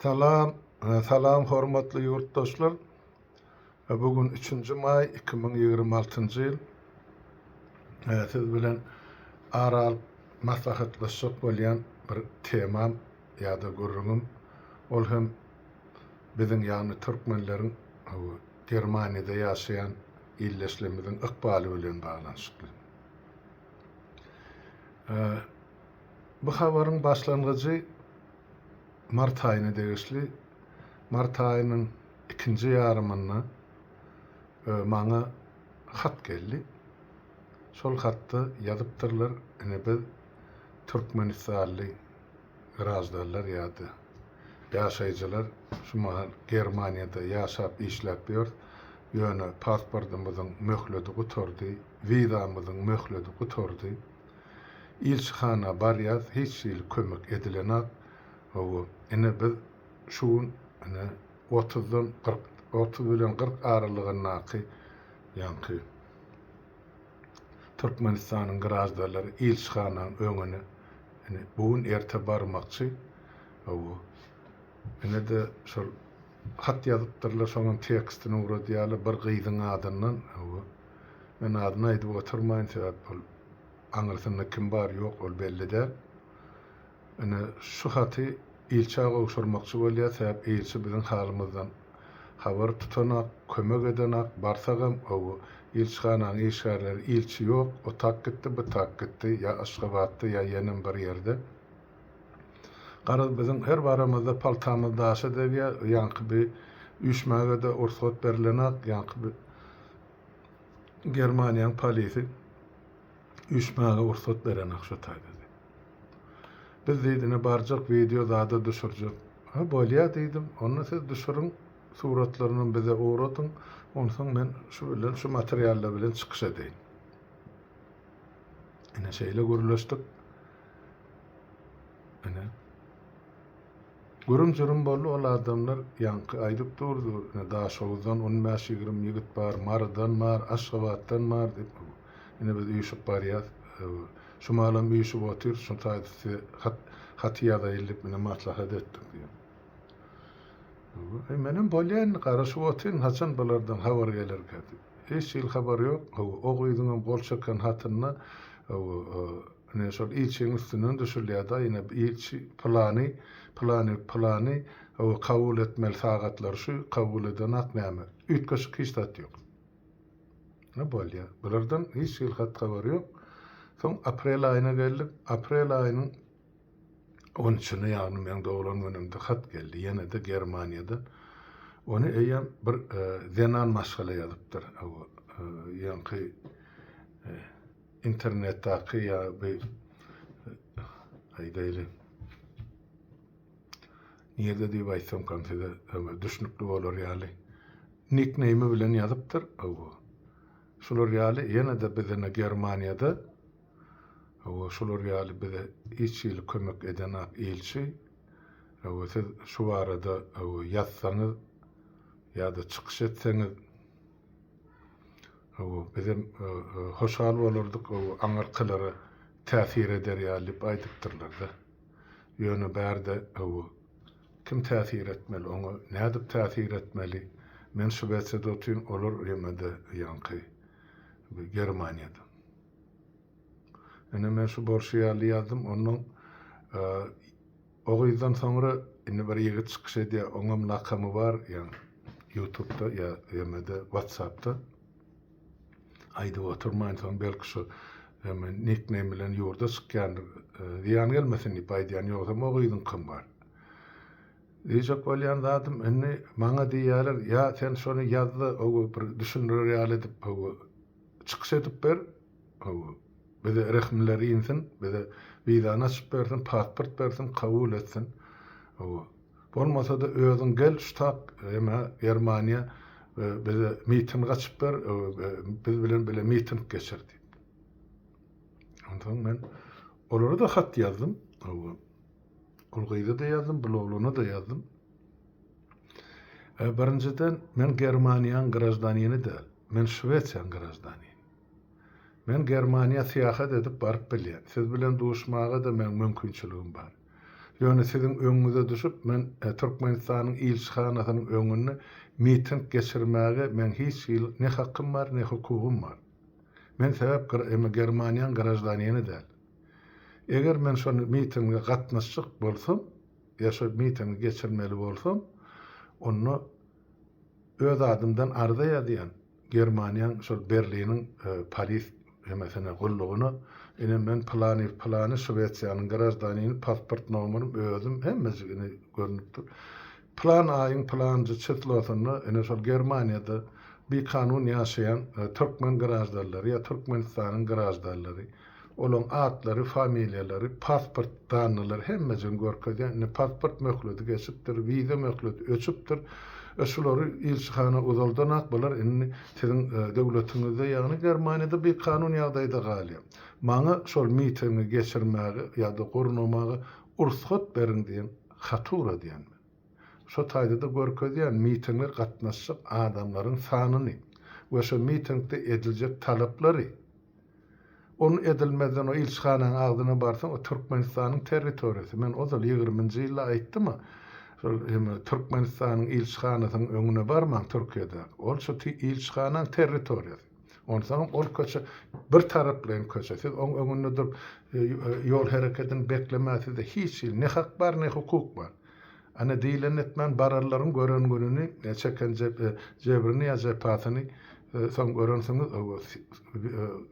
Salam, salam hormatly ýurtdaşlar. Bu gün üçünji maý 2026-njy ýyl. Siz bilen ara alyp maslahatlaşjak bolýan bir temam ýa-da gürrüňim, ol hem biziň, ýagny türkmenleriň Germaniýada ýaşaýan ildeşlerimiziň ykbaly bilen baglanyşykly. Bu habaryň başlangyjy mart aýyna degişli. Mart aýynyň ikinji ýarymynda maňa hat geldi. Şol hatda ýazypdyrlar, ine biz türkmenistanly graždanlar ýa-da ýaşaýjylar şu mahal Germaniýada ýaşap işläp ýörüs, ýöne pasportymyzyň möhledi gutardy, wizamyzyň möhledi gutardy. Ilçihana barýas hiç hili kömek edilenak hawa ine biz şu gün ine otuzdan 40 otuz bilen 40 aralygyndaky ýaňky Türkmenistanyň graždanlary ilçihanaň öňüne ine bu gün erte barmakçy hawa ine-de şol hat ýazypdyrlar şoňam tekstini ugradýarlar bir gyzyň adyndan hawa men adyny aýdyp oturmaýyn sebäp ol Aňyrsynda kim bar ýok ol belli däl. Ine şu haty ilçä gowşurmakçy bolýar sebäp ilçi biziň halymyzdan habar tutanak, kömek edenak, barsagam ow ilçihanaň işgärleri ilçi ýok, o tak gitdi bu tak gitdi ýa Aşgabatda ýa ýenem bir ýerde. Garaz biziň her baramyzda paltamyz daşa degýär, ýaňky bi üýşmäge-de ursgat berilenak, ýaňky bi Germaniýaň polisi üýşmäge rugsat berenak şo taýda diýip. Biz diýdi ine barjak wideo zada düşürjek. Ha bolýa diýdim. Onda siz düşüriň suratlarynam bize ugradyň. Onsoň men şu bilen şu materiallar bilen çykyş edeýin. Ine şeýle gürleşdik. Ine. Gürüm-jürüm boldy, ol adamlar ýaňky aýdyp durdy, ine, Daşoguzdan on bäş-ýigrimi ýigit bar, Marydan bar, Aşgabatdan bar diýip, ine, biz üýşüp barýas, şu mahalam üýşüp otyrys, şu taýda size hat, haty ýazaýyl diýip, ine, maslahat etdik diýip. Eý, menem bolýa indi, garaşyp otyryn, haçan bulardan habar gelerkä diýip. Hiç hili habar ýok, hawa, o gyzyňam gol çeken hatynda, hawa, Ine şol ilçiň üstünden düşülýär-de, ine ilçi pylany, pylany, pylany, hawa, kabul etmeli sagatlary şu, kabul edenak näme? Üýtgeşik hiç zat ýok. Ine bolýar. Bulardan hiç hili hat-habar ýok. Soň aprel aýyna geldik. Aprel aýynyň on üçüne, ýagny meň doglan günümde hat geldi. Ýene-de Germaniýadan. Ony eýýäm bir zenan maşgala ýazypdyr. Hawa, ýaňky Internetdaky ýa bi aýdaýly nirde diýip aýtsamkam size düşnükli bolar ýaly nikneými bilen ýazypdyr hawa şular ýaly ýene-de biz ine Germaniýada hawa şular ýaly bize hiç hili kömek edenak ilçi hawa siz şu barada hawa ýazsaňyz ýa-da çykyş etseňiz Hawa, bizem hoşal bolardyk, hawa, aňyrkylara täsir eder ýaly diýip aýdypdyrlar-da. Ýöne bärde, hawa, kim täsir etmeli, oňa nädip täsir etmeli? Men Şwesiýada otyryn, olar ýene-de ýaňky Germaniýada. Ine, men şu bolşy ýaly ýazdym, onnoň O gyzdan soňra indi bir ýigit çykyş edýär, oňam lakamy bar, ýa ýutubda ýa ýemede watsapda. Aýdyp oturmaýyn soň belki şu eme nikneým bilen ýurda çykýandyr, zyýan gelmesin diýip aýdýan, ýogsam o gyzyňkam bar. Diýjek bolýan zadym indi maňa diýýärler, ýa sen şony ýazda ow bir düşündirer ýaly edip ow çykyş edip ber, ow Bize rehimleri insin, bize wizany açyp bersin, pasport bersin, kabul etsin. Hawa. Bolmasa-da özüň gel şu tak eme Germaniýa bize miting açyp ber, biz bilen bile miting geçir diýip. Onsoň men olara-da hat ýazdym. Hawa. Ol gyza-da ýazdym, bul oglana-da ýazdym. Birinjiden men Germaniýanyň graždanini däl, men Şwesiýanyň graždanini. Men Germaniýa syýahat edip baryp bilýän. Siz bilen duşmaga-da meň mümkinçiligim bar. Ýöne siziň öňüňize düşüp, men Türkmenistanyň ilçihanasynyň öňünde miting geçirmäge meň hiç hili ne hakym bar, ne hukugym bar. Men sebäp Germaniýanyň graždanini däl. Eger men şol mitinge gatnaşjak bolsam, ýa şol mitingi geçirmeli bolsam, onda öz adymdan arza ýazýan Germaniýaň şol Berliniň polis hemesine gullugyna, ine men pylany pylany Şwesiýanyň graždanini pasport nomerim özüm hemmejik ine görnüp dur. Pylan aýyň pylanjy çislosynda ine şol Germaniýada bikanun ýaşaýan türkmen graždanlary ýa Türkmenistanyň graždanlary Olaň atlary, familiýalary, pasport dannalary hemmejigini görkezýär. Indi pasport möhleti geçipdir, wiza möhleti öçüpdir. E şulary ilçihana uzaldanak bular indi siziň döwletiňizde, ýagny Germaniýada bikanun ýagdaýda galýar. Maňa şol mitingi geçirmäge ýa-da gurnamaga ursgat beriň diýen haty ugradýan men. Şo taýda-da görkezýän mitinge gatnaşjak adamlaryň sanyny we şo mitingde ediljek talaplary. Ony edilmezden o ilçihanaň agzyna barsaň o Türkmenistanyň territoriýasy. Men ozal ýigriminji ýylda aýtdym-a, şol eme Türkmenistanyň ilçihanasynyň öňüne barmaň Türkiýedäki. Ol şo ilçihanaň territoriýasy. Onsoňam ol köçe bir taraplaýyn köçe. Siz oň öňünde durup ýol herekedini beklemäge sizde hiç hili ne hak bar, ne hukuk bar. Ana diýlenini etmän baranlaryň gören gününi, çeken jebrini ýa jepasyny soň görensiňiz.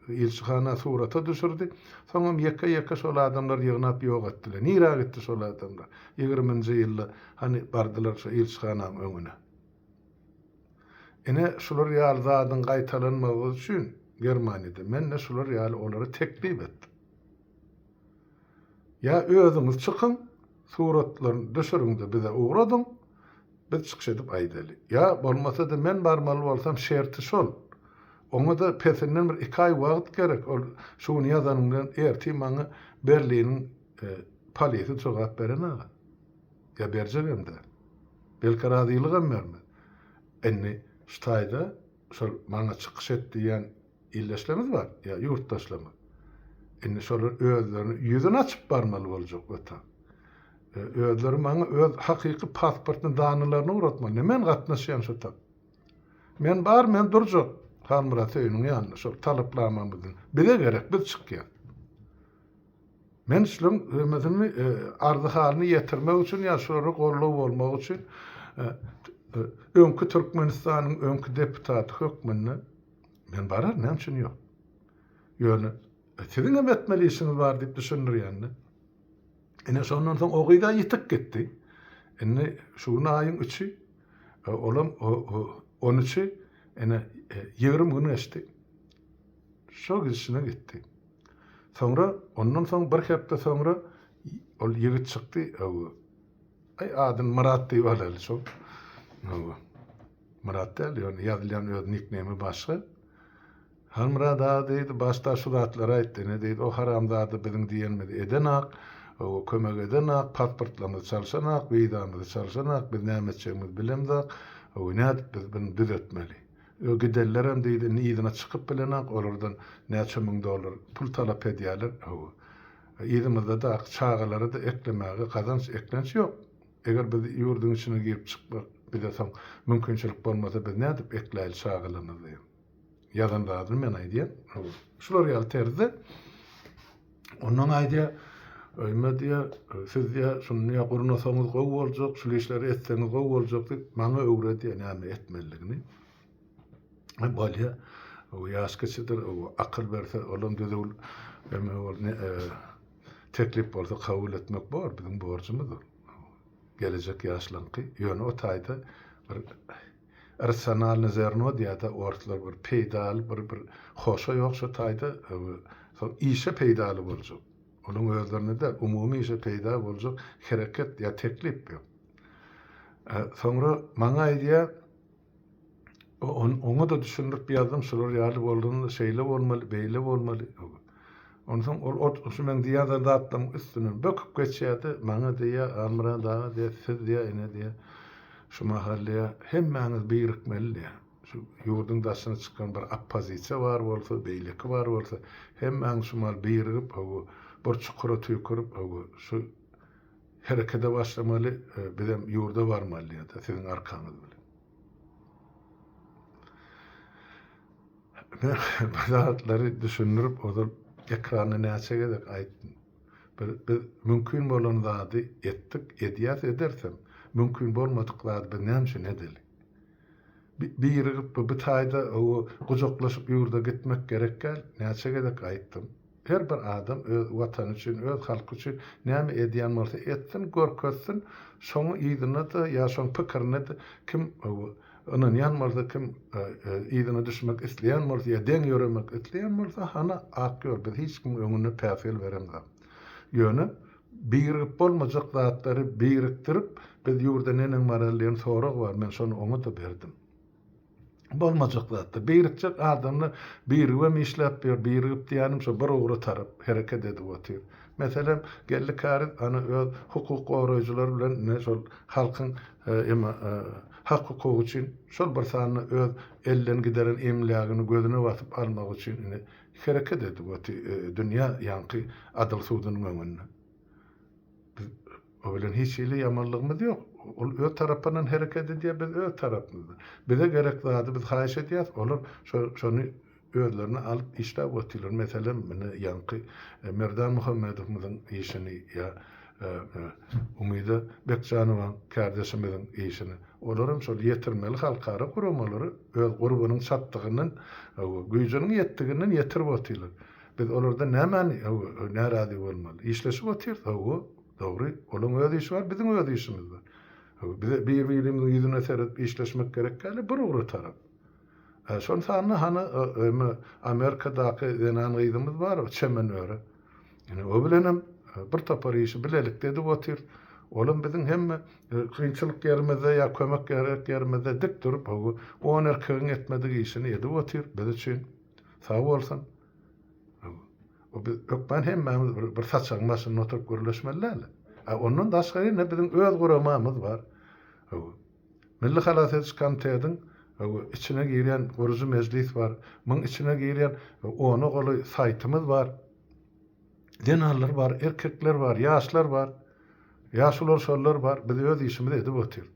Ilçihana surata düşürdi. Soňam ýeke-ýeke şol adamlary ýygnap ýok etdiler. Nirä gitdi şol adamlar? Ýigriminji ýylda hany bardylar şo ilçihanaň öňüne. Ine şular ýaly zadyň gaýtalanmazlygy üçin Germaniýada men-de şular ýaly olara teklip etdim. Ýa özüňiz çykyň, suratlaryny düşüriň-de bize ugradyň, biz çykyş edip aýdaly. Ýa bolmasa-da men barmaly bolsam şerti şol. Oňa-da pesinden bir iki aý wagt gerek. Ol şu gün ýazanyň bilen ertir maňa Berliniň polisi jogap berenaga. Ýa berjegem däl. Belki razylygam bermez. Indi şu taýda şol maňa çykyş et diýýän Ildeşlerimiz bar, ýa ýurtdaşlarymyz. Indi şolar özlerini ýüzüni açyp barmaly boljak wata. Özleri maňa öz hakyky pasportyny danylaryny ugratmaly. Ne men gatnaşýan şo tap. Men bar, men durjak Halmyrat Söýüniň ýanynda şol talaplamamyzy. Bize gerek, biz çykýas. Men şularyň hemmesini arzy-halyny ýetirmek üçin ýa şulara goldaw bolmak üçin öňki Türkmenistanyň öňki deputaty hökmünde Men bararyn, näme üçin ýok? Ýöne siziň hem etmeli işiňiz bar diýip düşündirýän-de. Ine şondan soň o gyz-a ýitip gitdi. Indi şu gün aýyň üçi, e, olam on üçi, ine 20 gün geçdi. Şo gidişine gitdi. Soňra ondan soň bir hepde soňra ol ýigit çykdy. Aý adyny Myrat diýip alaly şol. Myrat däl, ýöne ýazylýan öz nikneými başga. Halmyrat aga diýdi, başda şu zatlary aýtdy, ine diýdi, o haramzada biziň diýenimizi edenak, o kömek edenak, pasportlarymyzy çalşanak, wizamyzy çalşanak, biz näme etjegimizi bilemzok, o nädip biz bunu düzetmeli. Ö gidenlerem diýdi, indi yzyna çykyp bilenak, olardan näçe müň dollar pul talap edýärler, hawa. Yzymyzda-da çagalara-da eklemäge gazanç, eklenç ýok. Eger biz ýurduň içine girip çykmak bize soň mümkinçilik bolmasa biz nädip ekläýli çagalarymyzy? Ýazan zadyny men aýdýan. Şular ýaly terzde ondan aýdýar, öýme diýýär, siz diýýär, şuny diýýär gurnasaňyz gowy boljak, şul işleri etseňiz gowy boljak diýip maňa öwredýär näme etmelidigini. Bolýar. O ýaş kiçidir, o akyl berse olam düzüw eme teklip bolsa kabul etmek bor, biziň borjumyz ol. Gelejek ýaşlaryňky. Ýöne o taýda bir rasionalny zerno diýýär-de orslar bir peýdaly bir bir hoşa ýok şo taýda soň işe peýdaly boljak. Olaň özlerine däl, umumy işe peýda boljak hereket ýa teklip ýok. Soňra maňa aýdýar, Oňa-da düşündirip ýazdym, şular ýaly bolanda şeýle bolmaly, beýle bolmaly. Onsoň ol ot şu meň ýazan zatlarymyň üstünden böküp geçýärdi. Maňa diýýär, Almyrat aga diýýär, siz diýýär, ine diýýär, şu mahal diýýär, hemmäňiz birikmeli diýýär. Şu ýurduň daşyna çykan bir oppozisiýa bar bolsa, beýleki bar bolsa, hemmäňiz şu mahal birigip, hawa, bir çukura tüýkürip, hawa, şu. Herekede başlamaly, bizem ýurda barmaly diýýär-de, siziň arkaňyz bilen. Men bu zatlary düşündirip ozal ekranda näçe gezek aýtdym. Biz, biz mümkin bolan zady etdik, edýäs, edersem. Mümkin bolmadyk zady biz näme üçin edeli? Birigip bu taýda gujaklaşyp ýurda gitmek gerek däl, näçe gezek aýtdym. Her bir adam öz watany üçin, öz halky üçin näme edýän bolsa etsin, görkezsin, şoň yzyna-da ýa şoň pikirine-de kim ynanýan bolsa, kim yzyna düşmek isleýän bolsa ýa deň ýöremek isleýän bolsa, hana ak ýol, biz hiç kimiň öňünde päsgel beremzok. Ýöne birigip bolmajak zatlary birikdirip, biz ýurda neneň baraly diýen sorag bar, men şony oňa-da berdim. Bolmajak zatda. Birikjek adamlar birigibem işläp ýör, birigip diýýänim şo bir ugra tarap hereket edip otyr. Meselem, Geldi Käriz ana öz hukuk goraýjylary bilen ine şol halkyň eme hak-hukugy üçin şol bir sanda öz elden gideren emlägini gözüne basyp almak üçin ine hereket edip otyr dünýä ýaňky adyl sudunyň öňünde. Biz O bilen hiç hili ýamanlygymyz ýok. Ol öz tarapyndan hereket edýär, biz öz tarapymyzdan. Bize gerek zady biz haýyş edýäris, olar şo şony özlerine alyp işläp otyrlar. Meselem, mine ýaňky Merdan Muhammedowymyzyň işini ýa Umyda Bekjanowaň kärdeşimiziň işini. Olaram şol ýetirmeli halkara guramalary öz gurbunyň çatdygyndan, güýjüniň ýetdiginden ýetirip otyrlar. Biz olardan nämäni närazy bolmaly? Işleşip otyrys, hawa. Dogry, olaň öz işi bar, biziň öz işimiz bar. Bize bir-birimiziň ýüzüne seredip işleşmek gerek däl, bir ugra tarap. Şol sanda hany eme Amerikadaky zenan gyzymyz bar, Çemen Öre. Ine, o bilenem bir topar işi bilelikde edip otyr. Olam biziň hemme kynçylyk ýerimizde ýa kömek gerek ýerimizde dik durup, on erkegiň etmedik işini edip otyr biz üçin. Sag bolsun. O biz hökman hemmämiz bir, bir saçagyň başynda oturyp gürleşmeli däl. A ondan daşgary ine biziň öz guramamyz bar. Milli halas ediş komitetiň içine girýän gurujy mejlis bar. Muň içine girýän ona golaý saýtymyz bar. Zenanlar bar, erkekler bar, ýaşlar bar. Ýaşular şollar bar, biz öz işimizi edip otyrys.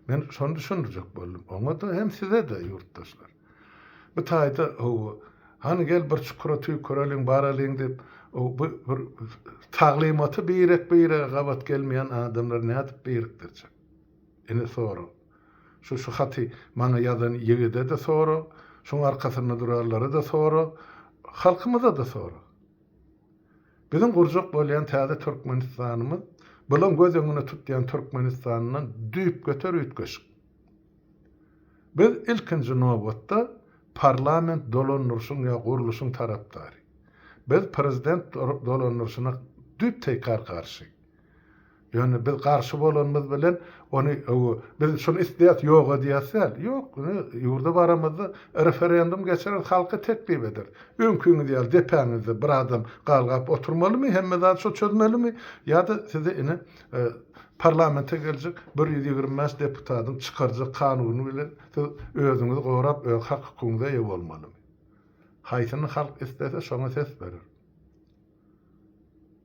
Men şony düşündirjek boldum. Oňa-da hem size-de ýurtdaşlar. Bu taýda hawa, hany gel bir çukura tüýküreliň, baralyň diýip, bu bir taglymaty birek-birege gabat gelmeýän adamlary nädip birikdirjek? Ine sorag. Şu şu haty maňa ýazan ýigide-de sorag, şuň arkasynda duranlara-da sorag, halkymyza-da sorag. Biziň gurjak bolýan täze Türkmenistanymyz bulaň göz öňüne tutýan Türkmenistanyndan düýpgöter üýtgeşik. Biz ilkinji nobatda parlament dolandyryşyň ýa gurluşyň tarapdary. Biz prezident dolandyryşyna düýp-teýkar garşy. Ýöne biz garşy bolanymyz bilen ony biz şuny isleýäs ýok edýäs däl. Ýok, ine ýurda baramyzda referendum geçireris, halka teklip ederis. Öňküňiz ýaly depäňizde bir adam galgap oturmalymy, hemme zady şo çözmelimi ýa-da size ine parlamente geljek 125 deputatyň çykarjak kanuny bilen siz özüňizi gorap öz hak-hukugyňyza eýe bolmalymy? Haýsyny halk islese şoňa ses berer.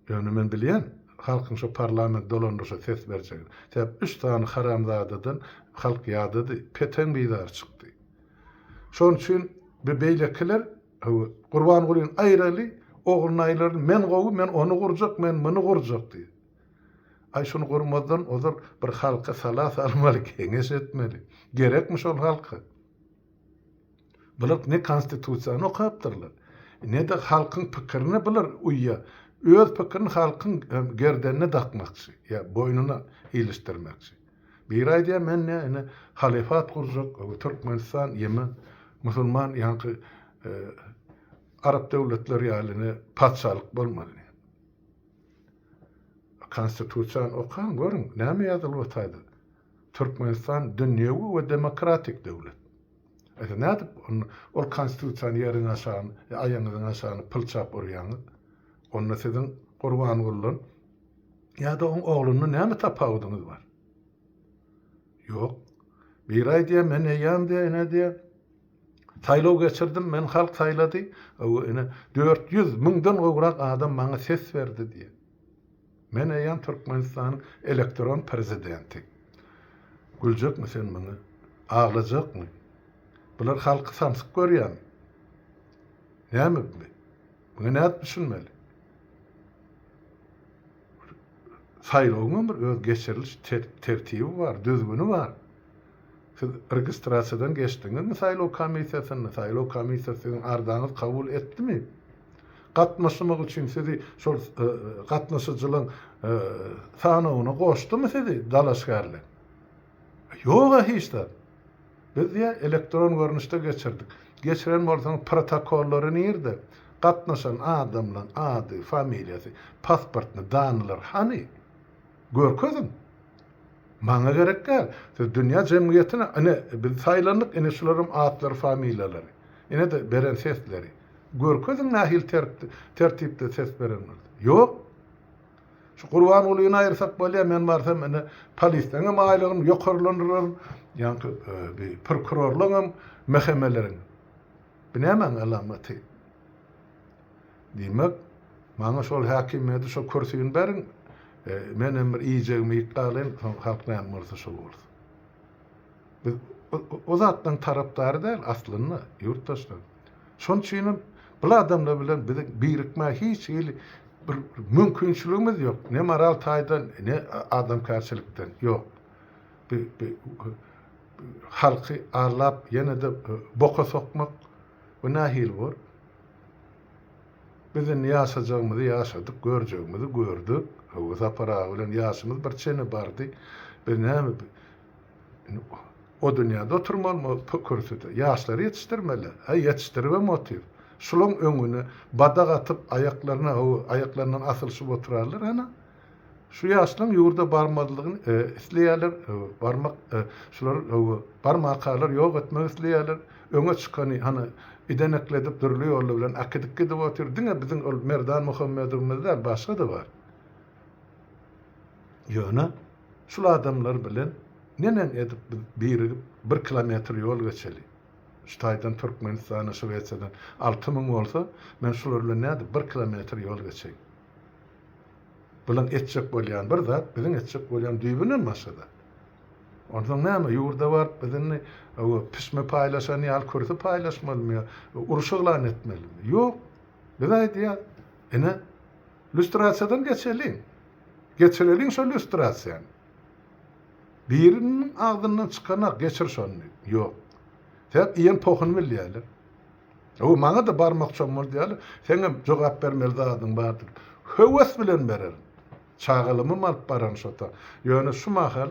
Ýöne men bilýän, halkyň şo parlament dolandyryşa ses berjegini. Sebäp üç sany haramzadadan halk ýadady, peteň bizary çykdy. Şonuň üçin bi beýlekiler, hawa, Gurbangulyny aýraly, ogluny aýraly, men gowy, men ony gurjak, men muny gurjak diýip. Aý şuny gurmazdan ozal bir halka sala salmaly, geňeş etmeli. Gerekmi şol halka? Bular ne konstitusiýany okapdyrlar, ne-de halkyň pikirine bular uýýar. Öz pikirini halkyň gerdenine dakmakçy, ýa boýnuna ilişdirmekçi. Biri aýdýar, men ne ine halyfat gurjak, Türkmenistan ýeme musulman ýaňky arap döwletleri ýaly ine patyşalyk bolmaly. Konstitusiýany okaň, görüň, näme ýazylyp otaýda. Türkmenistan dünýewi we demokratik döwlet. Eýse nädip onda ol konstitusiýany ýeriň aşagyny, aýagyňyzyň aşagyny pylçap urýaňyz? Onda siziň Gurbangulydan ýa-da oň oglundan näme tapawudyňyz bar? Ýok. Biri aýdýar, men eýýäm diýýär, ine diýýär, saýlaw geçirdim, meni halk saýlady, ine 400 müňden gowrak adam maňa ses berdi diýýär. Men eýýäm Türkmenistanyň elektron prezidenti. Güljekmi sen muňa? Aglajakmy? Bular halky samsyk görýärmi? Näme bu? Muňa nädip düşünmeli? Saýlawyň hem bir öz geçiriliş tertibi bar, düzgüni bar. Siz registrasiýadan geçdiňizmi saýlaw komissiýasynda? Saýlaw komissiýasy siziň arzaňyzy kabul etdimi? Gatnaşmak üçin sizi şol gatnaşyjylaryň sanawyna goşdumy sizi dalaşgärler? Ýog-a hiç zat. Biz diýýär elektron görnüşde geçirdik. Geçiren bolsaňyz protokollary nirde? Gatnaşan adamlaryň ady, familiýasy, pasportny danylar hany? Görkeziň. Maňa gerek däl. Siz dünýä jemgyýetine ine biz saýlandyk ine şularyň atlary familiýalary. Ine-de beren sesleri. Görkeziň nähili tertipde ses berenleriňizi. Ýok. Şu Gurbangulyny aýyrsak bolýar, men barsam ine polisleňem aýlygyny ýokarlandyraryn, ýaňky bi prokurorlaňam MHM-leriň. Bu nämäň alamaty? Diýmek, maňa şol häkimiýeti, şo kürsini beriň, menem bir iýjegimi iýip galaýyn, soň halk näme bolsa şo bolsun. Biz o zatlaryň tarapdary däl aslynda, ýurtdaşlar. Şonuň üçin hem bul adamlar bilen biziň birikmäge hiç hili bir mümkinçiligimiz ýok. Ne moral taýdan, ne adamkärçilikden ýok. Bu halky aldap ýene-de boka sokmak bu nähili bor? Biz indi ýaşajagymyzy ýaşadyk, görjegimizi gördük. Hawa, Sapar aga bilen ýaşymyz bir çene bardy. Biz näme Indi o dünýäde oturmalymy o kürsüde? Ýaşlary ýetişdirmeli. Äý, ýetişdiribem otyr. Şulaň öňüne badak atyp, aýaklaryna, hawa, aýaklaryndan asylyşyp oturarlar, ana. Şu ýaşlaň ýurda barmazlygyny isleýärler, barmak, şular, hawa, barmakalar ýok etmek isleýärler. Öňe çykany, hany, idenekledip, dürli ýollar bilen äkidip gidip otyr. Diňe biziň ol Merdan Muhammedowymyz däl, başga-da bar. Ýöne şul adamlar bilen neneň edip biz birigip bir kilometr ýol geçeli? Şu taýdan Türkmenistana Şwesiýadan 6000 bolsa, men şular bilen nädip bir kilometr ýol geçeýin? Bulaň etjek bolýan bir zat, biziň etjek bolýan düýbünden başga zat. Onsoň näme, ýurda baryp biz indi pişme paýlaşan ýaly kürsi paýlaşmalymy ýa uruş yglan etmelimi? Ýok. Biz aýdýas, ine, lýustrasiýadan geçeliň. Geçireliň şo lýustrasiýany. Biriniň agzyndan çykanak geçir şony diýip. Ýok. Sebäp iýen pohuny bilýärler. Hawa, maňa-da barmak çommal diýýärler. Seňem jogap bermeli zadyň bardyr. Höwes bilen bererin. Çagalymam alyp bararyn şo ta. Ýöne şu mahal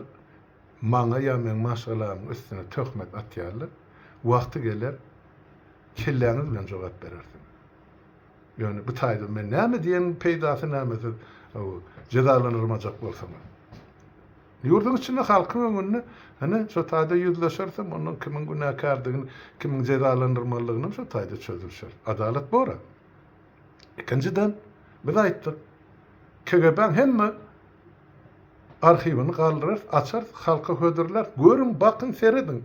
maňa ýa meň maşgalamyň üstüne töhmet atýarlar. Wagty geler, kelläňiz bilen jogap berersiňiz. Ýöne bu taýda men näme diýeniň peýdasy näme siz jezalandyrmajak bolsaňyz. Ýurduň içinde halkyň öňünde hany şo taýda ýüzleşersem ondan kimiň günäkärdigini, kimiň jezalandyrmalydygyny şo taýda çözülişer. Adalat bor-a. Ikinjiden biz aýtdyk KGB-niň hemme Arhiwini galdyrarys, açarys, halka hödürläris. Görüň, bakyň, serediň.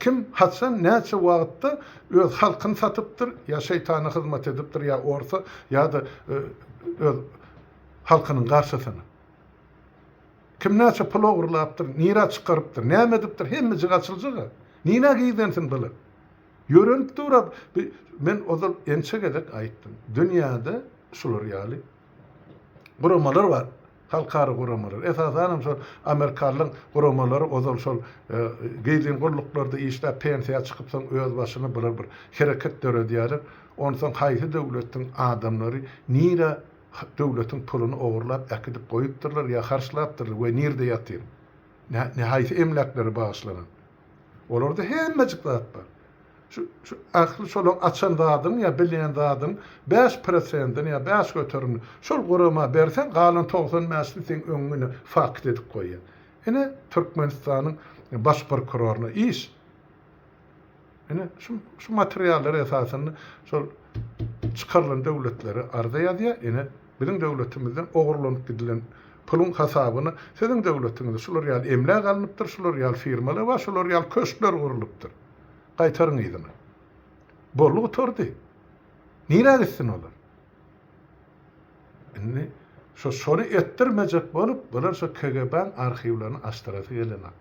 Kim, haçan, näçe wagtda öz halkyny satypdyr, ýa şeýtana hyzmat edipdir, ýa orsa, ýa-da öz halkynyň garşysyna. Kim näçe pul ogurlapdyr, nirä çykarypdyr, näme edipdir, hemmejik açyljak-a. Nirä gizlensin bular? Ýörenip dur-a. Men ozal ençe gezek aýtdym. Dünýäde şular ýaly guramalar bar. Halkara guramalar. Esasanam şol amerikanlaryň guramalary ozal şol gizlin gulluklarda işläp pensiýa çykyp soň öz başyna bular bir hereket döredýärler. Onsoň haýsy döwletiň adamlary nirä döwletiň puluny ogurlap äkidip goýupdyrlar ýa harçlapdyrlar we nirde ýatyr. Ne haýsy emläklere bagyşlanan. Olarda hemmejik zat bar. Şu şu ähli şolaň açan zadyň ýa bilýän zadyň 5 prosentini ýa 5 göterimini şol gurama berseň galan 95-ini seň öňüňe fakt edip goýýar. Ine Türkmenistanyň baş prokuroryna iş. Ine şu şu materiallar esasynda şol çykarylan döwletlere arza ýazýar. Ine biziň döwletimizden ogurlanyp gidilen puluň hasabyna siziň döwletiňizde şular ýaly emläk alnypdyr, şular ýaly firmalar bar, şular ýaly köşkler gurlupdyr. Gaýtaryň yzyna. Boldy gutardy. Nirä gitsin olar? Indi. Şo şony etdirmejek bolup, bular şo KGB-niň arhiwlerini açdyrasy gelenok.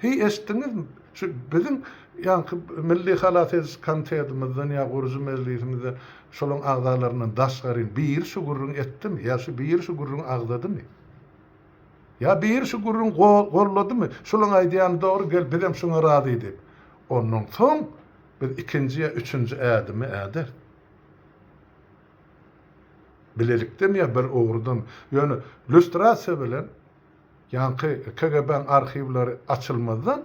Heý eşitdiňizmi? Şu biziň ýaňky Milli halas ediş komitetimizden ýa gurujy mejlisimizden şolaň agzalaryndan daşgaryn biri şu gürrüňi etdimi? Ýa şu biri şu gürrüňi agzadymy? Ýa biri şu gürrüňi golladymy? Şulaň aýdýany dogry gel bizem şuňa razy diýip. Ondan soň biz ikinji ýa üçünji ädimi äderis. Bilelikdemi ýa bir ugurdanmy? Ýöne lýustrasiýa bilen Ýaňky KGB-niň arhiwleri açylmazdan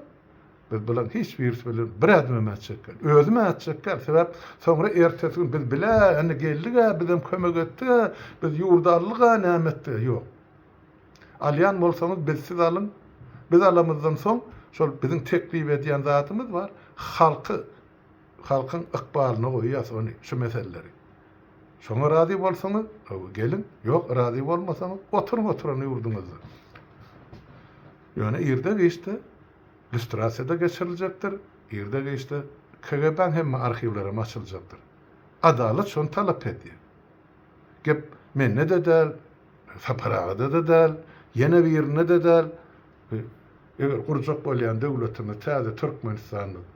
biz bularyň hiç birisi bilen bir ädimem ätjek däl. Özüm ätjek däl. Sebäp soňra ertesi gün biz bile indi geldik-ä, bizem kömek etdik-ä, biz ýurdy aldyk-a, näme etdik-ä. Ýok. Alýan bolsaňyz bizsiz alyň. Biz alamyzdan soň şol biziň teklip edýän zadymyz bar. Halky, halkyň ykbalyna goýýas ony, şu meseleleri. Şoňa razy bolsaňyz, geliň, ýok, razy bolmasaňyz, oturyň oturan ýurduňyzda. Ýöne irde-giçde lýustrasiýa-da geçiriljekdir, irde-giçde KGB-niň hemme arhiwlerem açyljakdyr. Adalat şony talap edýär. Gep mende-de däl, Sapar agada-da däl, ýene birinde-de däl. Eger gurjak bolýan döwletimiz täze Türkmenistanymyz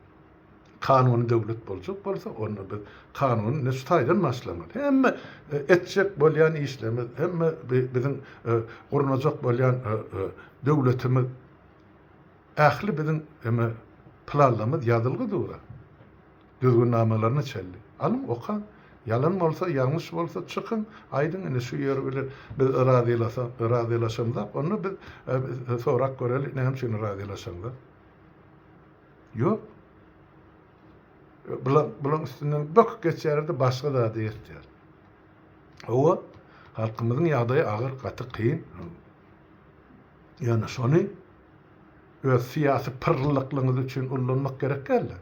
kanuny döwlet boljak bolsa, onda biz kanuny ine şu taýdan başlamaly. Hemme etjek bolýan işlerimiz, hemme biziň gurnajak bolýan döwletimiz ähli biziň hemme planlarymyz ýazylgy dur. Düzgünnamalaryna çenli. Alyň, okaň. Ýalan bolsa, ýalňyş bolsa çykyň, aýdyň ine şu ýeri bilen biz razylaşamzok, onda biz sorap göreli näme üçin razylaşaňzok. Ýok. Bular, bulaň üstünden böküp geçýärler-de başga zada ýetýär. Hawa, halkymyzyň ýagdaýy agyr, gaty kyn. Ýöne şony öz syýasy pyrrylyklygyňyz üçin ullanmak gerek däldi.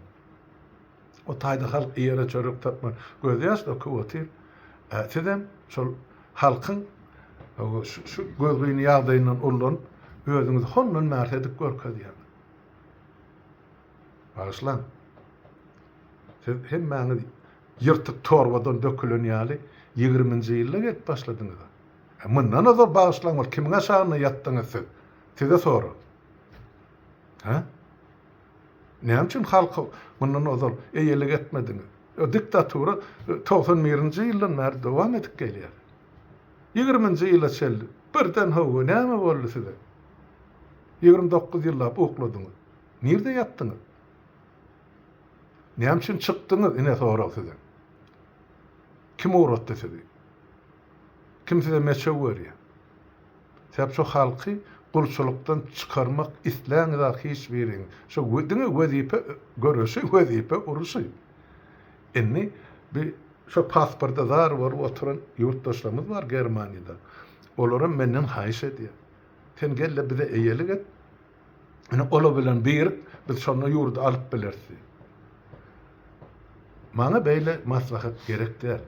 O taýda halk iýere çörek tapman gözýaş döküp otyr. Sizem şol halkyň şu gözgyny ýagdaýyndan ullanyp, özüňizi hondan bärsi edip görkezýäňiz. Bagyşlaň. Siz hemmäňiz ýyrtyk torbadan dökülen ýaly ýigriminji ýylda gelip başladyňyz-a. E, mundan ozal bagyşlaň ol kimiň aşagynda ýatdyňyz siz? Size sorag. Hä? Näme üçin halka mundan ozal eýelik etmediňiz? O diktatura 91-nji ýyldan bäri dowam edip gelýär. Ýigriminji ýyla çenli birden hawa näme boldy size? 29 ýyllap ukladyňyz. Nirde ýatdyňyz? Näme üçin çykdyňyz? Ine sorag size. Kim ugratdy sizi? Kim size meçew berýär? Sebäp şu halky gulçulykdan çykarmak isläňizak hiç biriňiz. Şu diňe wezipe göreşi, wezipe uruşy. Indi bi şu pasporta zar bolup oturan ýurtdaşlarymyz bar Germaniýada. Olaram menden haýyş edýär. Sen gel-de bize eýelik et. Ine ola bilen birik biz şonda ýurdy alyp bileris diýip. Maňa beýle maslahat gerek däl.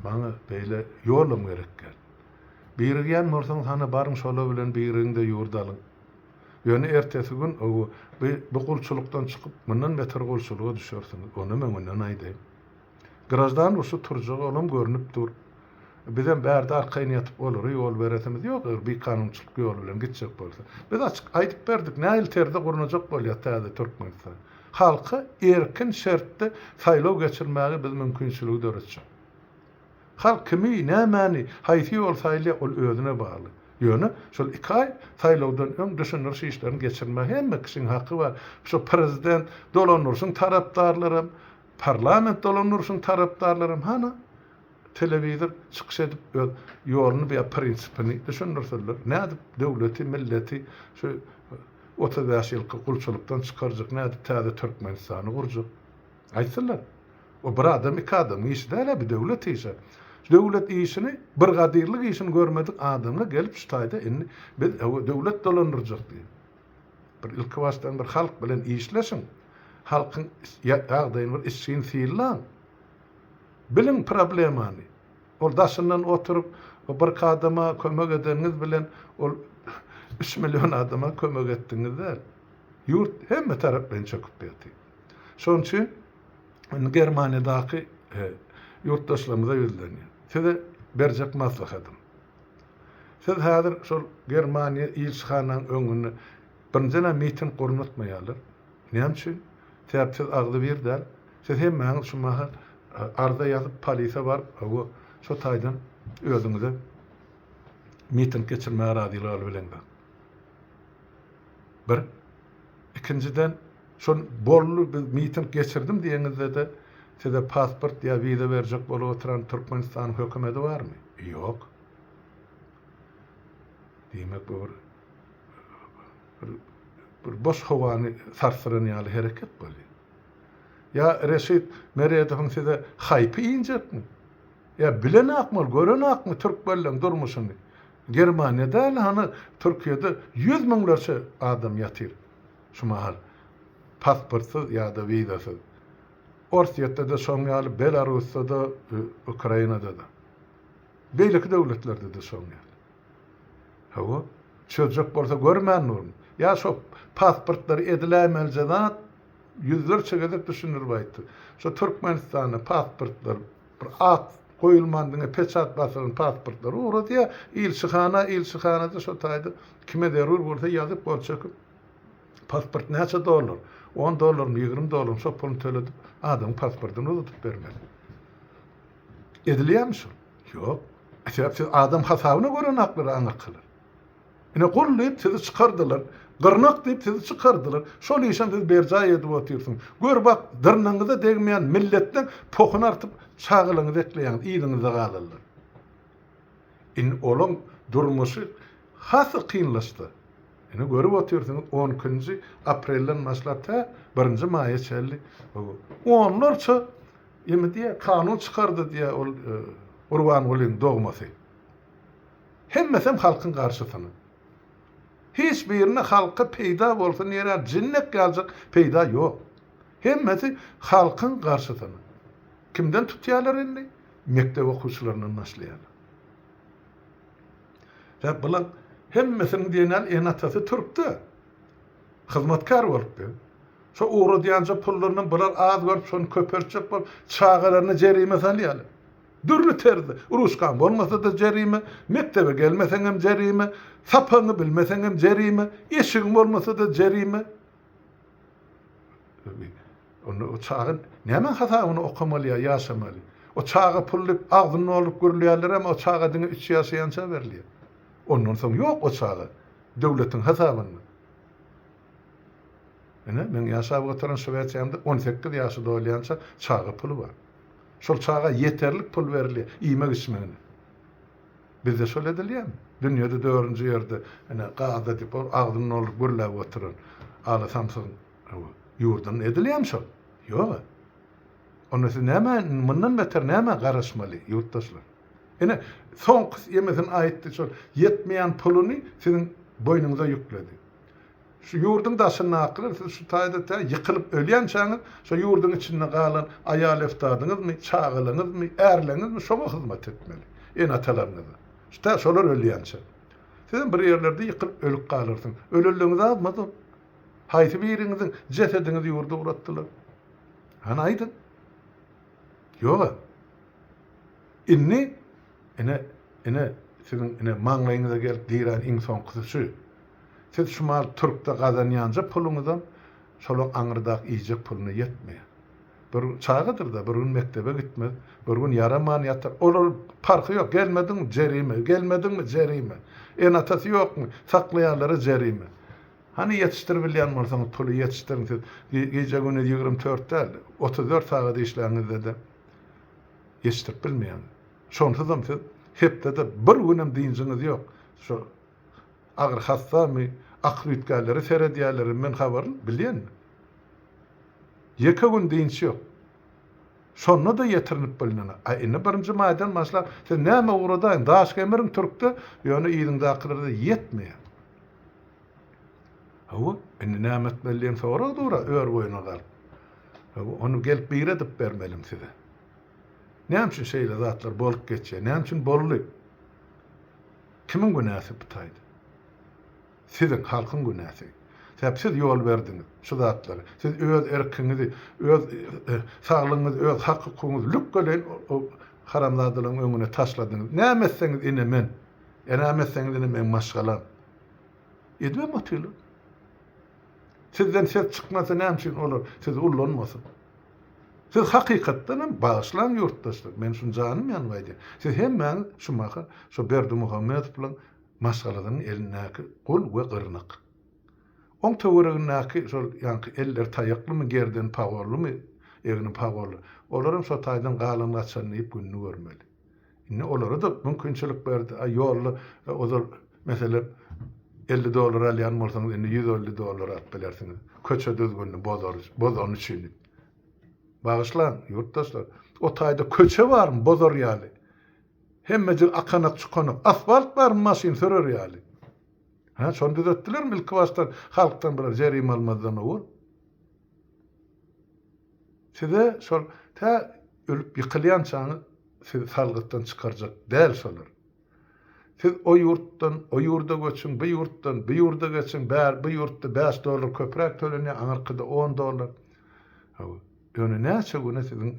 Maňa beýle ýolam gerek däl. Birigýän bolsaňyz hany baryň şola bilen birigiň-de ýurdy alyň. Ýöne ertesi gün bu bu gulçulykdan çykyp mundan beter gulçulyga düşersiňiz. Onam öňünden aýdaýyn. Graždan urşy turjagy olam görnüp dur. Bizem bärde arkaýyn ýatyp olara ýol beresimiz ýok eger bikanunçylyk ýoly bilen gitjek bolsa. Biz açyk aýdyp berdik nähili terzde gurnajak bolýar täze Türkmenistan. Halka erkin şertde saýlaw geçirmäge biz mümkinçiligi döretjek. Halk kimi, nämäni, haýsy ýoly saýlaýar ol özüne bagly. Ýöne şol iki aý saýlawdan öň düşündiriş işlerini geçirmäge hemme kişiň haky bar. Şo prezident dolandyryşyň tarapdarlaram, Parlament dolandyryşyň tarapdarlaram hana telewizor çykyş edip öz ýoluny ýa prinsipini düşündirsinler. Nädip döwleti, milleti şu 35 ýylky gulçulykdan çykarjak, nädip täze Türkmenistany gurjak? Aýtsynlar. O bir adam, iki adamyň işi däl-ä, bu döwlet işi. Döwlet işini, brigadirlik işini görmedik adamlar gelip şu taýda indi biz döwlet dolandyrjak diýip. Bir ilki başdan bir halk bilen işleşiň. Halkyň ýagdaýyny bir içgin synlaň. Biliň problemany. Ol daşyndan oturyp birki adama kömek edeniňiz bilen ol üç million adama kömek etdiňiz däl. Ýurt hemme taraplaýyn çöküp ýatyr. Şonuň üçin indi Germaniýadaky ýurtdaşlarymyza ýüzlenýän. Size berjek maslahatym. Siz häzir şol Germaniýa ilçihanaň öňünde birinjiden-ä miting gurnatmaýarlar. Näme üçin? Sebäp siz agzybir däl. Siz hemmäňiz şu mahal arza ýazyp polise baryp hawa şo taýdan özüňize miting geçirmäge razylyk alyp bileňzok. Bir. Ikinjiden şol boldy biz miting geçirdim diýeňizde-de size pasport ýa wiza berjek bolup oturan Türkmenistanyň hökümedi barmy? Ýok. Diýmek bu bir bir bir boş howany sarsdyran ýaly hereket bolýar. Ýa Reşit Meredowyň size haýpy injekmi? Ýa bilenakmy ol, görenakmy türkmenleň durmuşyny? Germaniýa däl, hany Türkiýede ýüz müňlerçe adam ýatyr şu mahal pasportsyz ýa-da wizasyz. Orsýetde-de şoň ýaly, Belarusda-da, Ukrainada-da. Beýleki döwletlerde-de şoň ýaly. Hawa, çözjek bolsa görmän durun. Ýa şo pasportlary ediläýmelije zat ýüzlerçe gezek düşündirip aýtdyk. Şo Türkmenistanda pasportlar bir at goýulman diňe peçat basylan pasportlary ugradýar. Ilçihana, ilçihanada şo taýda kime zerur bolsa ýazyp gol çekip pasport näçe dollar? On dollarmy, 20 dollarmy şo puluny töledip adamyň pasportyny uzadyp bermeli. Edilýärmi şol? Ýok. Sebäp siz adam hasabyna görenaklar aňyrkylar. Ine gul diýip sizi çykardylar. Gyrnak diýip sizi çykardylar. Şol işem siz berjaý edip otyrsyňyz. Gör bak, dyrnagyňyza degmeýän milletden pohuny artyp çagalaryňyzy ekleýäňiz, yzyňyzda galanlar. Indi olaň durmuşy has-da kynlaşdy. Ine görüp otyrsyňyz, on ikinji aprelden başlap tä birinji maýa çenli onlarça Indi diýýär, kanun çykardy diýýär ol Gurbangulyň dogmasy. Hemmesem halkyň garşysyna. Hiç birinde halka peýda bolsun diýer ýaly jinnek ýaljak peýda ýok. Hemmesi halkyň garşysyna. Kimden tutýarlar indi? Mekdep okuwçylaryndan başlaýarlar. Sebäp bular hemmesiniň diýen ýaly ene-atasy türkde. Hyzmatkär bolupdy. Şo ugradýanja pullarynam bular az görüp şony köpeltjek bolup çagalaryna jerime salýarlar. Dürli terzde. Ruçkaň bolmasa-da jerime, mekdebe gelmeseňem jerime, sapagyňy bilmeseňem jerime, eşigiň bolmasa-da jerime. Onda o çaga nämäň hasabyna okamaly ýa ýaşamaly? O çaga pul diýip agzyny dolduryp gürleýärlerem o çaga diňe üç ýaşaýança berilýär. Ondan soň ýok o çaga döwletiň hasabynda. Ine, meň ýaşap oturan Şwesiýamda 18 ýaşy dolýança çaga puly bar. Şol çaga ýeterlik pul berilýär iýmek-içmegine. Bizde şol edilýärmi? Dünýede dördünji ýerde, ine, Gaza diýip, ol agzyny dolduryp gürläp oturan ala samsygyň ýurdunda edilýärmi şol? Ýog-a. Onda siz nämä, mundan beter nämä garaşmaly, ýurtdaşlar? Ine, soňky ýemesini aýtdy, şol ýetmeýän puluny siziň boýnuňyza ýükledi. Şu ýurduň daşyndakylar siz şu taýda tä ýykylyp ölýänçäňiz şo ýurduň içinde galan aýal-eftadyňyzmy, çagalaňyzmy, ärleňizmi şoňa hyzmat etmeli. Ene-atalaryňyza. Şu tä şolar ölýänçä. Sizem bir ýerlerde ýykylyp ölüp galarsyň. Ölenleňiz azmady ol. Haýsy biriňiziň jesediňizi ýurda ugratdylar? Hany aýdyň. Ýog-a. Indi ine, ine siziň ine maňlaýyňyza gelip dirän iň soňkusy şu. Siz şu mal türkde gazanýanja puluňyzam şolaň aňyrdak iýjek puluna ýetmeýär. Bir çagadyr-da, bir gün mekdebe gitmez, bir gün ýaraman ýatar. Olar parhy ýok, gelmediňmi, jerime, gelmediňmi, jerime. Ene-atasy ýokmy, saklaýanlara jerime. Hany ýetişdirip bilýän bolsaňyz puly ýetişdiriň siz. Gije-gündiz 24 däl, 34 sagat işläňizde-de ýetişdirip bilmeýäňiz. Şonsuzam siz hepdede bir günem dynjyňyz ýok. Şo Agyr hassamy, akyl üýtgänlere seredýärler, men habarly, bilýän. Ýeke gün dynç ýok. Şonda-da ýetirinip bilnene. A indi birinji maýdan başlap, siz näme ugradaýyň, daş gemiriň türkde, ýöne yzyňdakylara-da ýetmeýär. Hawa, indi näme etmeli diýen sorag dur-a ör boýuna galyp. Hawa, ony gelip biri edip bermelim size. Näme üçin şeýle zatlar bolup geçýär? Näme üçin boldy? Kimiň günäsi bu taýda? Siziň, halkyň günäsi. Sebäp siz ýol berdiňiz şu zatlara. Siz öz erkiňizi, öz saglygyňyzy, öz hak-hukugyňyzy lükgeleýin o haramzadalaryň öňüne taşladyňyz. Näme etseňiz ine men. Näme etseňiz ine meň maşgalam. Edibem otyrlar. Sizden ses çykmasa näme üçin olar sizi ullanmasyn? Siz hakykatdan hem bagyşlaň ýurtdaşlar, men şuny janym ýanyp aýdýan. Siz hemmäňiz şu mahal şo Berdimuhamedowlaň maşgalasynyň elindäki gul we gyrnak. Oň töweregindäki şol ýaňky elleri taýaklymy, gerdeni pagonlymy, egni pagonly, olaram şo taýdan galan-gaçanyny iýip gününi görmeli. Indi olara-da mümkinçilik berdi. A ýolda ozal, meselem, 50 dollar alýan bolsaňyz, indi 150 dollar alyp bilersiňiz. Köçe düzgünini bozar, bozany üçin diýip. Bagyşlaň, ýurtdaşlar, o taýda köçe barmy bozar ýaly? Hemmejik akanak-çukanak. Asfalt barmy maşyn sürer ýaly? Hä, şony düzetdilermi ilki başdan halkdan bir jerime almazdan owal? Size şol tä ölüp ýykylýançaňyz sizi salgytdan çykarjak däl şolar. Siz o ýurtdan o ýurda göçüň, bu ýurtdan bu ýurda geçiň, bär bu ýurtda bäş dollar köpräk tölenýär, aňyrkyda on dollar. Hawa. Ýöne näçe güne siziň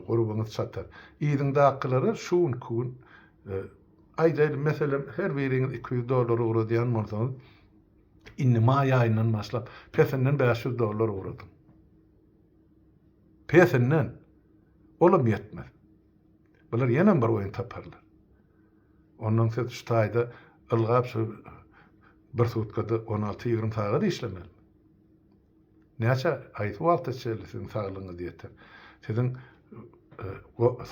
gurbuňyz çatar. Yzyňdakylara şu günki gün aýdaýly meselem her biriňiz 200 dollar ugradýan bolsaňyz, indi maý aýyndan başlap pesinden 500 dollar ugradyň. Pesinden. Olam ýetmez. Bular ýenem bir oýun taparlar. Ondan siz şu taýda ylgap şu bir sutkada 16-20 sagat işlemeli. Näçe haýsy wagta çenli siziň saglygyňyz ýeter? Siziň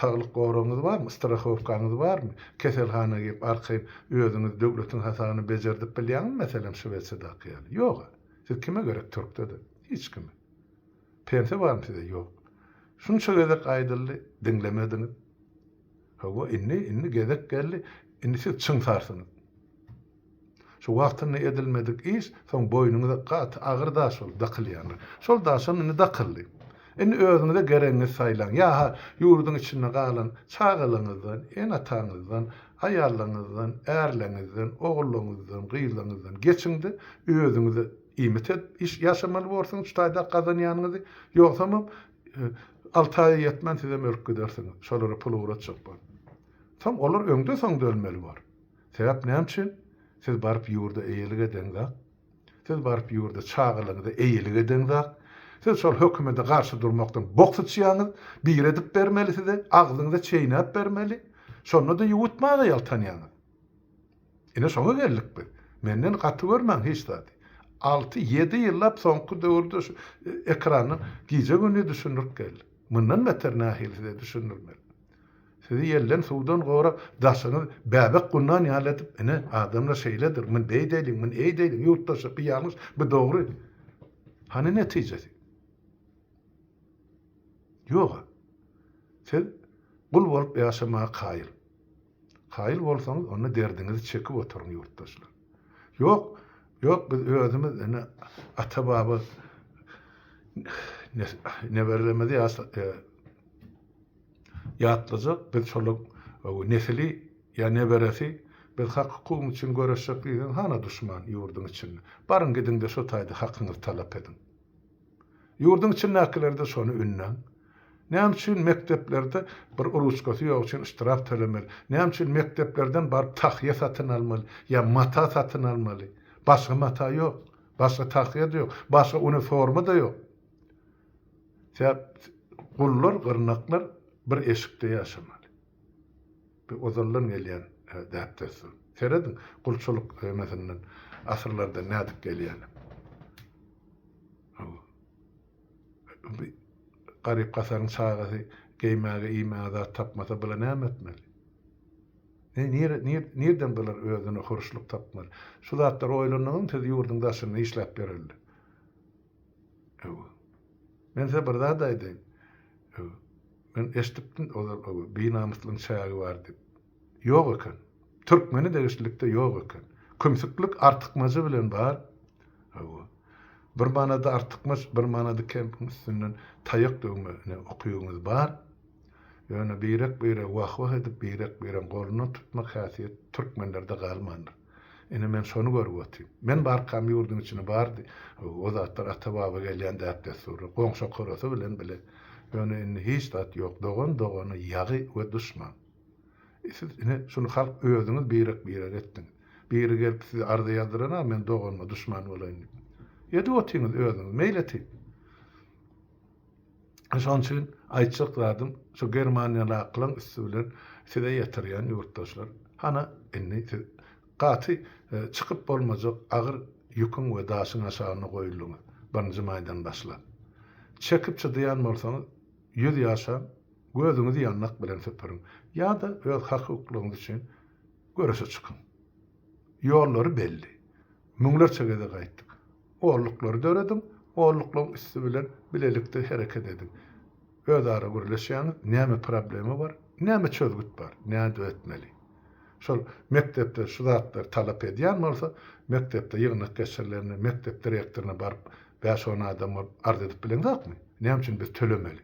saglyk goragyňyz barmy? Strahowkaňyz barmy? Keselhana girip arkaýyn özüňizi döwletiň hasabyna bejerdip bilýäňizmi meselem Şwesiýadaky ýaly? Ýog-a. Siz kime gerek türkde-de? Hiç kime. Pensiýa barmy size? Ýok. Şunça gezek aýdyldy, diňlemediňiz. Hawa, indi, indi gezek geldi. Indi siz çyňsarsyňyz. Şu wagtynda edilmedik iş soň boýnuňyza gaty agyr daş bolup dakylýandyr. Şol daşam indi dakyldy. Indi özüňize geregiňizi saýlaň. Ýa-ha ýurduň içinde galan çagalaryňyzdan, ene-ataňyzdan, aýallaryňyzdan, ärleriňizden, ogullaryňyzdan, gyzlaryňyzdan geçiň-de, özüňize iýmit edip iş ýaşamaly borsuňyz şu taýda gazanýanyňyzy. Ýogsamam alty aýa ýetmän sizem ölüp gidersiňiz, şolara pul ugratjak bolup. Soň olar öňde-soňda ölmeli bor. Sebäp näme üçin? Siz baryp ýurda eýelik edeňzak. Siz baryp ýurda çagalaryňyza eýelik edeňzak. Siz şol hökümete garşy durmakdan bok syçýaňyz. Biri edip bermeli size, agzyňyza çeýnäp bermeli. Şonda-da ýuwutmaga ýaltanýaňyz. Ine şoňa geldik biz. Menden gaty görmäň hiç zady. Alty, ýedi ýyllap soňky döwürde şu ekrandan gije-gündiz düşündirip geldik. Mundan beter nähili size düşündirmeli? Sizi ýelden, suwdan gorap, daşyňyz bäbek gundan ýaly edip, ine, adamlar şeýledir, muny beýdeýliň, muny eýdeýliň, ýurtdaşlar, bu ýalňyş, bu dogry. Hany netijesi? Ýog-a. Siz gul bolup ýaşamaga kaýyl. Kaýyl bolsaňyz, onda derdiňizi çekip oturyň, ýurtdaşlar. Ýok, ýok, biz özümiz, ine, ata-baba neberelerimizi ýaşa, Ýatlajak, biz şolaň nesili ýa neberesi, biz hak-hukugymyz üçin göreşjek diýseň, hana duşman ýurduň içinde. Baryň gidiň-de şo taýda hakyňyzy talap ediň. Ýurduň içindäkilerde şony ündäň. Näme üçin mekdeplerde bir ruçkasy ýok üçin ştraf tölemeli? Näme üçin mekdeplerden baryp tahýa satyn almaly ýa mata satyn almaly? Başga mata ýok, başga tahýa-da ýok, başga uniforma-da ýok. Sebäp gullar, gyrnaklar bir eşikde ýaşamaly. Bu ozaldan gelýän däp-dessur. Serediň, gulçulyk hemesinden asyrlardan nädip gelýäni. Hawa. Garyp-gasaryň çagasy geýmäge, iýmäge zat tapmasa, bular näme etmeli? Ne, nire, nir, nirden bular özüne huruşlyk tapmaly? Şu zatlary oýlandyňyzmy siz ýurduň daşynda işläp ýöreli? Hawa. Men size bir zat aýdaýyn. Hawa. Men eşidipdim ozal hawa, binamyslygyň çägi bar diýip. Ýok eken. Türkmene degişlilikde ýok eken. Kümsüklik artykmajy bilen bar. Hawa. Bir manada artykmaç, bir manada kempiň üstünden taýak döwme ine ukybyňyz bar. Ýöne birek-biregi wah-wah edip, birek-biregiň golundan tutmak häsiýet türkmenlerde galmandyr. Ine men şony görüp otyryn. Men barkam ýurduň içinde bardy. O zatlar ata-baba gelýän däp-dessurlar. Goňşy-korasy bilen bile. Ýöne indi hiç zat ýok. Dogan dogana ýagy we duşman. Siz ine şuny halk özüňiz birek-birek etdiňiz. Biri gelip size arza ýazdyran-a men doganyma duşman bolaýyn diýip. Edip otyňyz özüňiz meýletin. Şonuň üçin aýtjak zadym şu germaniýalakylaň üsti bilen size ýetirýän ýurtdaşlar. Hana indi siz gaty çykyp bolmajak agyr ýüküň we daşyň aşagynda goýuldyňyz birinji maýdan başlap. Çekip çydaýan bolsaňyz ýüz ýaşaň, gözüňizi ýandak bilen süpüriň ýa-da öz hak-hukuklaryňyz üçin göreşe çykyň. Ýollary belli. Müňlerçe gezek aýtdyk. Orluklary dörediň, orluklaryň üsti bilen bilelikde hereket ediň. Özara gürleşýäňiz, näme problema bar, näme çözgüt bar, nädip etmeli. Şol mekdepde şu zatlary talap edýän bolsa, mekdepde ýygnak geçirilende mekdep direktoryna baryp bäş-on adam bolup arz edip bileňzokmy? Näme üçin biz tölemeli?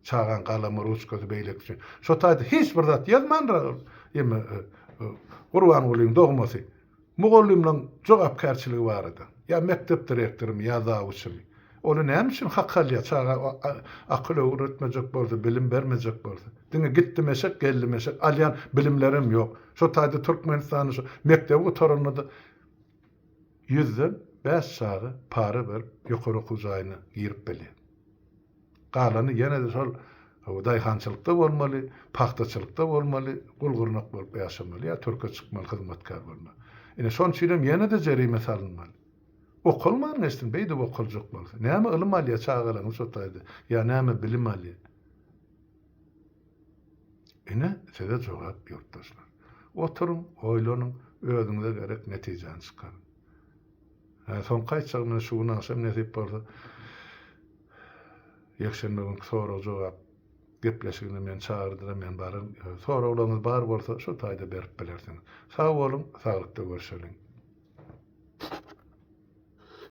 Çagaň galamy, ruçkasy, beýleki üçin. Şo taýda hiç bir zat ýazmandyr ol eme Gurbangulyň dogmasy. Mugallymlaň jogapkärçiligi barada. Ýa mekdep direktorymy, ýa zawuçymy. Ony näme üçin hak alýar, çaga akyl öwretmejek bolsa, bilim bermejek bolsa. Diňe gitdim eşek, geldim eşek, alýan bilimlerem ýok. Şo taýda Türkmenistanda şo mekdebi gutaranda-da ýüzden bäş çaga para berip ýokary okuw jaýyna girip bilýär. Galany ýene-de şol daýhançylykda bolmaly, pagtaçylykda bolmaly, gul-gyrnak bolup ýaşamaly ýa türke çykmaly, hyzmatkär bolmaly. Ine, şonuň üçinem ýene-de jerime salynmaly. Okalman geçsin, beýdip okaljak bolsa. Näme ylym alýar çagalaryňyz şo taýda ýa näme bilim alýar? Ine, size jogap ýurtdaşlar. Oturyň, oýlanyň, özüňize gerek netijäni çykaryň. Hä, soňky aýtjagym ine şu gün agşam nesip bolsa ýekşenbe günki sorag-jogap gepleşigine meni çagyrdylar, men bararyn. Soraglaryňyz bar bolsa şu taýda berip bilersiňiz. Sag boluň, saglykda görşeliň.